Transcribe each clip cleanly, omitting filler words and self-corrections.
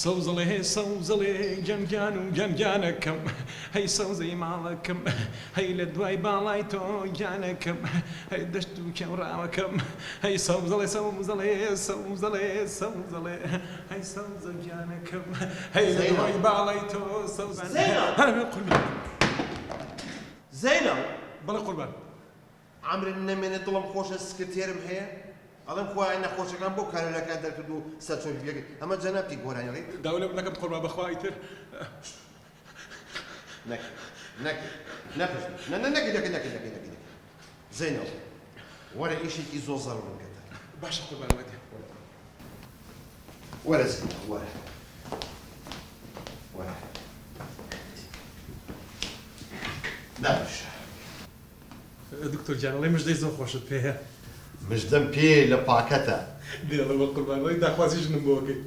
سەوزەڵێ سەوزەڵێ گیان گیان و گیان گیانەکەم هەی سەوزەی ماڵەکەم هەی لە دوای باڵای تۆ گیانەکەم هەی دەشت و کێو ڕاوەکەم هەی سەوزەڵێ سەوزەڵێ سەوزەڵێ سەوزەڵێ هەی سەوزە گیانەکەم هەی لە دوای باڵای تۆ سەوزە زەینەڵ قوربان. زەینەڵ. بەڵێ قوربان. عەمرم نەمێنێ دڵم خۆشە سکرتێرم هەیە ئەڵێم خوایە نەخۆشەکان بۆ کانۆلاکەیان دەرکرد و سەرچۆپی پێ کرد ئەمە جەنابتی گۆرانی ئەڵێی؟ داوا لێ نەکەم قوربان بەخوا ئیتر. نەکەی نەکەی نەپژمی نە نە نەکەی نەکەی نەکەی نەکەی نەکەی نەکەی زەینەڵ وەرە ئیشێکی زۆر زەرورم پێتە. باشە قوربان وەدێ. وەرە زەینەڵ وەرە وەرە دابنیشە. دکتۆر گیان ئەڵێی مژدەی زۆر خۆشت پێیە. مژدەم پێیە لە پاکەتە. دەی ئەڵێ بەقوربان ئەڵێی داخوازی ژنم بۆ ئەکەی.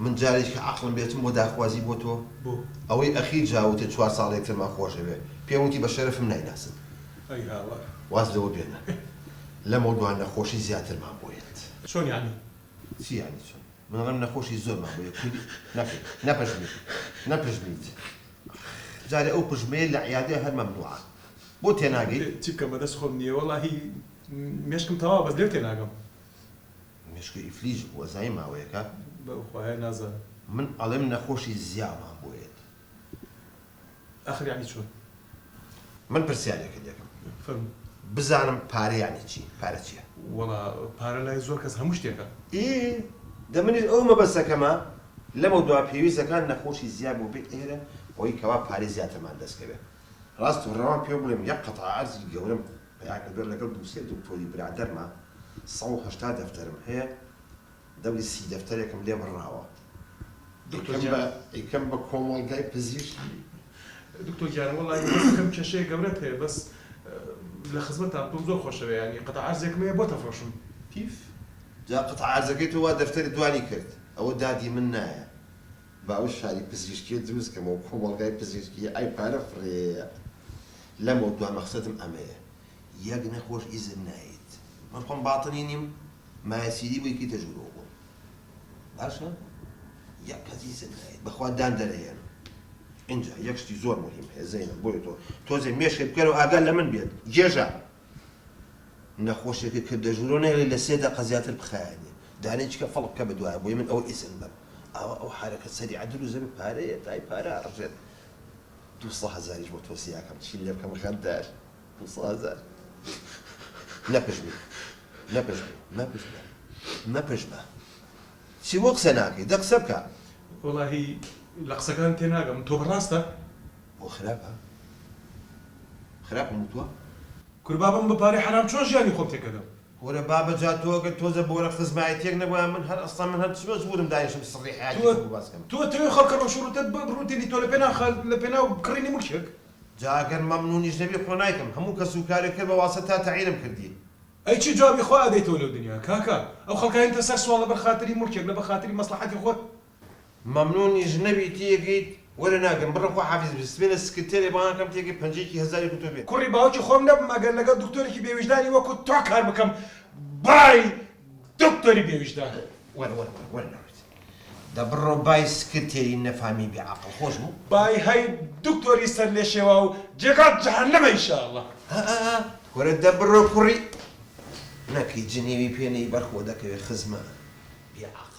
من جارێکی کە عەقڵم بێتم بۆ داخوازی بۆ تۆ. بۆ؟ ئەوەی ئەخیر جا وتت چوار ساڵ یەکترمان خۆش ئەوێ پێم وتی بە شەرەفم نایناسم. ئەی هاوار. واز لەوە بێنە لەمەودوا نەخۆشی زیاترمان بۆ یەت. چۆن یانی؟ چی یانی چۆن؟ من ئەڵێم نەخۆشی زۆرمان بۆ یەت کوری نەکەی نەپژمیت نەپژمیت ئەخ جارێ ئەو پژمەیە لە عیادە هەر مەمنوعە. بۆ تێناگەی؟ چی بکەم بەدەست خۆم نییە وەڵاهی مێشکم تەواوە بەس لێو تێناگەم. مێشکت ئیفلیج بووە زانی ماوەیەکە؟ بەخوایە نازانم. من ئەڵێم نەخۆشی زیامان بۆ یەت. ئاخر یانی چۆن؟ من پرسیارێکت لێکەم. فەرموو. بزانم پارە یانی چی؟ پارە چیە؟ وەڵا پارە لای زۆر کەس هەموو شتێکە. ئێ دە منیش ئەو مەبەستەکەمە لەمەودوا پێویستەکان نەخۆشی زیا بۆ بێ ئێرە بۆی کەوا پارەی زیاترمان دەست کەوێ. ڕاست و ڕەوان پێو بڵێم یەک قەتعە عەرزی گەورەم پەیا کردوە لەگەڵ دوو سێ دکتۆری برادەرما 180 دەفتەرم هەیە دەوری 30 دەفتەرێکم لێ بڕاوە دکتۆر ئەیکەم گیان. بە ئەیکەم بە کۆمەڵگای پزیشکی. دکتۆر گیان وەڵاهی هەست دەکەم کێشەیەک گەورەت هەیە بەس لە خزمەتام تۆم زۆر خۆشەوێ یانی قەتعە عەرزێکم هەیە بۆت ئەفرۆشم. پیف جا قەتعە عەرزەکەی تۆ وا دەفتەری دوانی کرد ئەوە دادی من نایە. با ئەو شاری پزیشکیە دروست کەمەوە کۆمەڵگای پزیشکی ئای پارە فڕێیە لەمەو دوا مەخسەدم ئەمەیە یەک نەخۆش ئیزن نایت من خۆم باتنی نیم مایەسیری بۆی کەیتە ژورەوە بۆم باشە یەک کەس ئیزن نایت بەخوا دان دەرەهێنم ئینجا یەک شتی زۆر مهم هەیە زەینەب بۆیە تۆ تۆزێ مێشکت بکەرەوە ئاگا لە من بێت گێژە نەخۆشێکت کردە ژورەوە نەهێڵی لە سێ دەقە زیاتر بخایەنێ دانەی چکە فەڵک بکە بە دوایە بۆی من ئەوە ئیزن بەم ئاوا ئەو حەرەکەت سەریعە دروست دەبێ پارەیە تای پارە ئەڕژێت دوو هەزاریش بۆ تۆ زیاکەم چی لێ بکەم غەدار 200,000 نەپژمی نەپژمی مەپژمە مەپژمە چی بۆ قسە ناکەی دە قسە بکە. وەڵاهی لە قسەکان تێناگەم تۆ بەڕاستە؟ بۆ خراپە؟ خراپم وتوە؟ کورە بابم بە پارەی حەرام چۆن ژیانی خۆم تێکەدەم؟ کورە بابە جا تۆ گەر تۆزە بۆرە خزمایەتیەک نەبوایە من هەر ئەسڵەن من هەر چ مەجبورم دانیشم سڕی حەیاتی تۆ خۆم بۆ باس کەم. تۆ ئەتەوێ خەڵکە ڕەش و ڕوتە بڕوتێنی تۆ لە پێناو خە لە پێناو کڕینی موڵکێک؟ جا گەر مەمنونیش نەبی خۆ نایکەم هەموو کەس و کارێک کرد بە واسە تا تەعینم کردی. ئەی چی جوابی خوا ئەدەیتەوە لەو دنیا کاکە ئەو خەڵکە هێنتە سەر سواڵ لەبەر خاتری موڵکێک لەبەر خاتری مەسڵەحەتی خۆت. مەمنونیش نەبی تێگەیت وەرە ناگەم بڕۆ خوا حافیز بی سبەینێ سکرتێرێ بانگ کەم تێگەی پەنجەیەکی هەزاری کو تۆ بێ. کوڕی باوکی خۆم نەبم ئەگەر لەگەڵ دکتۆرێکی بێ ویژدانی وەکو تۆ کار بکەم بای دکتۆری بێ ویژدان. وەرە وەرە وەرە وەرە نەڕۆیت دە بڕۆ بای سکرتێری نەفامی بێ عەقڵ خۆش بوو. بای هەی دکتۆری سەر لێشێواو جێگات جەهەنەمە ئیشاڵڵا. ئا ئا ئا وەرە دە بڕۆ کوڕی نەکەی جنێوی پێ نەی بەر خۆ دەکەوێ خزمە بێ عەقڵ.